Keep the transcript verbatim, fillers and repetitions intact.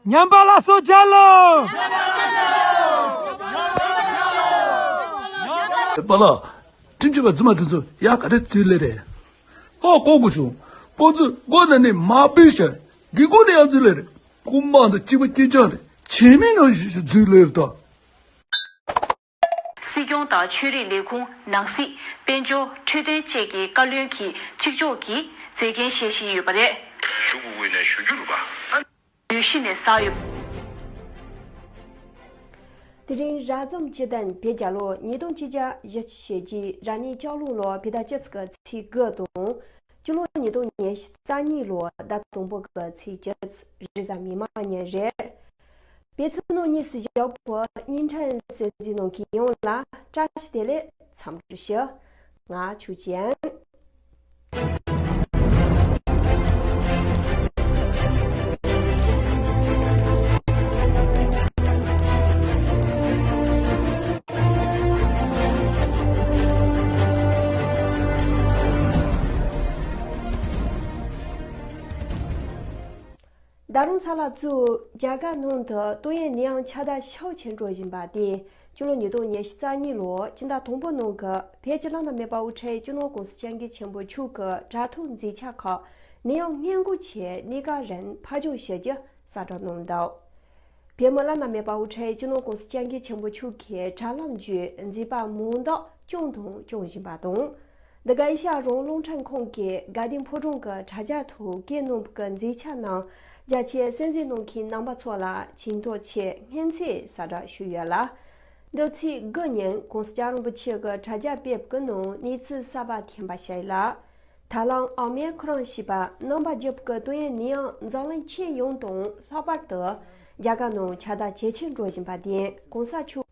ཉམས་པ་སླར་གསོ་རྒྱལ་ལོ། པཱ་ལགས། ཁྲིམས་ཆད་པ་རྫུན་མ་དེ་ཚོ་ཡག་ག་རེ་འཛུལ་ལེ་རེད། ཧོ་ཀོ་གུ་ཆུང་། ཁོ་ཚོས་མགོ་ནས་ནི་མ་བུད་ཤར། སྒེའུ་ཁུང་ནས་ཡང་འཛུལ་ལེ་རེད། རྐུན་མ་དང་གཅིག་པ་གཅིག་རྐྱང་རེད། བྱེད་མི་ནང་བཞིན་ཞིག་འཛུལ་ལེ་རེད་ད། སྲིད་སྐྱོང་དང་ཆོས་རིག་ལས་ཁུངས། ནང་སྲིད། དཔལ་འབྱོར། འཕྲོད་བསྟེན་བཅས་ཀྱི་བཀའ་བློན་གྱི་གཅིག་ལྕོགས་ཀྱིས་མཛད་འགན་བཞེས་བཞིན་ཡོད་པ་རེད། ཞུ་དགོས་ཀྱི་ནས་ཞུ་རྒྱུ་རེད་པ། ཡུལ་ཤུལ་ནས་བསགས་ཡོད། དེ་རིང་ར་འཛོམས་སྤྱི་ཟླ་བརྒྱད་ལོ་ཉིས་སྟོང་ཆིག་བརྒྱ་བཞི་བཅུ་ཞེ་གཅིག་ར་ནི་ལྕགས་ལུང་ལོ་བོད་ཟླ་བཅུ་གཅིག་གི་ཚེས་དགུ་དང་། སྤྱི་ལོ་ཉིས་སྟོང་ཉི་ཤུ་རྩ་གཉིས་ལོ་ཟླ་དང་པོ་གི་ཚེས་བཅུ། རེས་གཟའ་མིག་དམར་ཉིན་རེད། བོད་ཚེས་ནོར་གཉིས་སུ་བཞག་པའི་བརྙན་འཕྲིན་གསན་གཟིགས་གནང་མཁན་ཡོངས་ལ་བཀྲ་ཤིས་བདེ་ལེགས་འཚམས་འདྲི་ཞུ། ང་ཆོས་ཅན། ད་རུང་ས་ལ་གཙོས་རྒྱ་གར་ནང་དུ་ཏོག་དབྱིབས་ནད་ཡམས་ཁྱབ་གདལ་ཤུགས་ཆེན་འགྲོ་བཞིན་པ་དེས། སྤྱི་ལོ་ཉིས་སྟོང་ཉི་ཤུ་རྩ་གཉིས་ལོ་སྤྱི་ཟླ་དང་པོ་ནང་གི་བོད་ཀྱི་བླ་ན་མེད་པ་དབུ་ཁྲིད་སྤྱི་ནོར་༸གོང་ས་༸སྐྱབས་མགོན་ཆེན་པོ་མཆོག་གི་དྲ་ཐོག་མཛད་འཆར་ཁག་ནད་ཡམས་སྔོན་འགོག་ཆེད་གནས་སྐབས་རིང་ཕབ་སྒྱུར་ཞུ་རྒྱུ་གསལ་བསྒྲགས་གནང་འདུག་བོད་མི་བླ་ན་མེད་པ་དབུ་ཁྲིད་སྤྱི་ནོར་༸གོང་ས་༸སྐྱབས་མགོན་ཆེན་པོ་མཆོག་གི་དྲ་ལམ་བརྒྱུད་མཛད་པ་མང་དག་བསྐྱངས་དང་སྐྱོང་བཞིན་པ་དང་། འདི་ག་ཨེ་ཤ་ཡ་རང་དབང་རླུང་འཕྲིན་ཁང་གི་དགའ་ལྡན་ཕོ་བྲང་གི་དྲ་རྒྱ་ཐོག་བཀོད་གནང་བའི་མཛད་འཆར་ནང་། རྒྱ་ཆེའི་གསན་གཟིགས་གནང་མཁན་རྣམ་པ་ཚོ་ལ་ཆེ་མཐོང་ཆེ་སྙན་ཚིག་གསལ་བསྒྲགས་ཞུས་ཡོད་ལ། འདི་ཚེས་དགུ་ཉིན་༸གོང་ས་༸སྐྱབས་རིན་པོ་ཆེ་གི་དྲ་རྒྱ་སྤེལ་བའི་ནང་གནས་ཚུལ་གསར་པ་ཐོན་པ་ཞིག་ལ། ད་ལམ་ཨོ་མི་ཁོ་རོན་ཞེས་པ་རྣམ་པ་བརྒྱད་ཀྱི་ཏོག་དབྱིབས་ནད་ཡམས་འཛམ་གླིང་ཁྱོན་ཡོངས་དང་ལྷག་པར་དུ་རྒྱ་གར་ནང་ཁྱབ་གདལ་ཇེ་ཆེར་འགྲོ་བཞིན་པ་དེས་༸གོང་ས་མཆོག